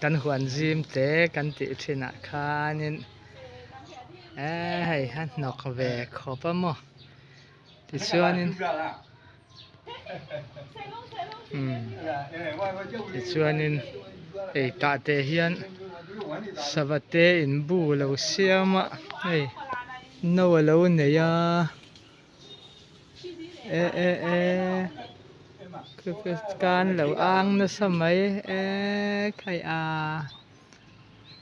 Kan huan zim te kan tih thinah khanin eee hei a hnawk ve khawp a maw tichuanin umm tichuanin hei tah te hian sava te in bu lo siam a hei no a lo nei a. E e e kan lo ang nasa mai e khai a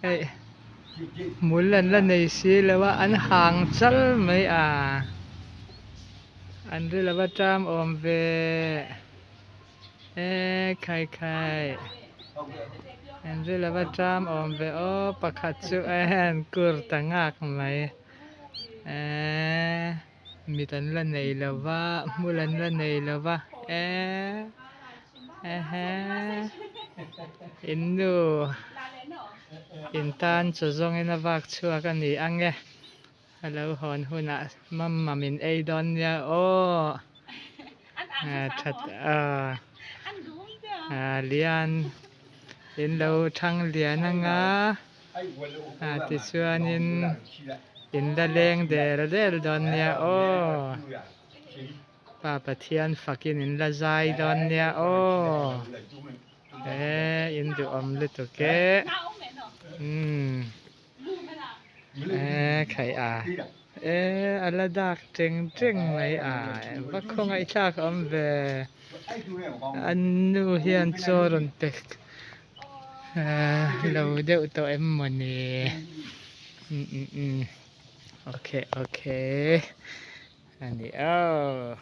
hei hmul an la nei si lo a an hang chal mai a an ri lova ṭam awm ve e khai khai an ri lova ṭam awm ve aw pakhat chu a han kur ta ngak mai. Eee mit an la nei lo va hmul an la nei lo va eee ehe in nu in tan chaw zawngin a vak chhuak a ni ang e a lo hawn hunah mamma min ei dawn nia aw that aw lian in lo thang lian anga. Ah tichuanin in la leng der der dawn nia aw Pa Pathian fakin in la zai dawn nia aw eh in duhawm lutuk e umm eh khaih a eh a la dak teng teng mai a va khawngaihthlak awm ve an nu hian chaw rawn pe Lo deuh tawh em mawni umm umm umm okay okay a ni aw.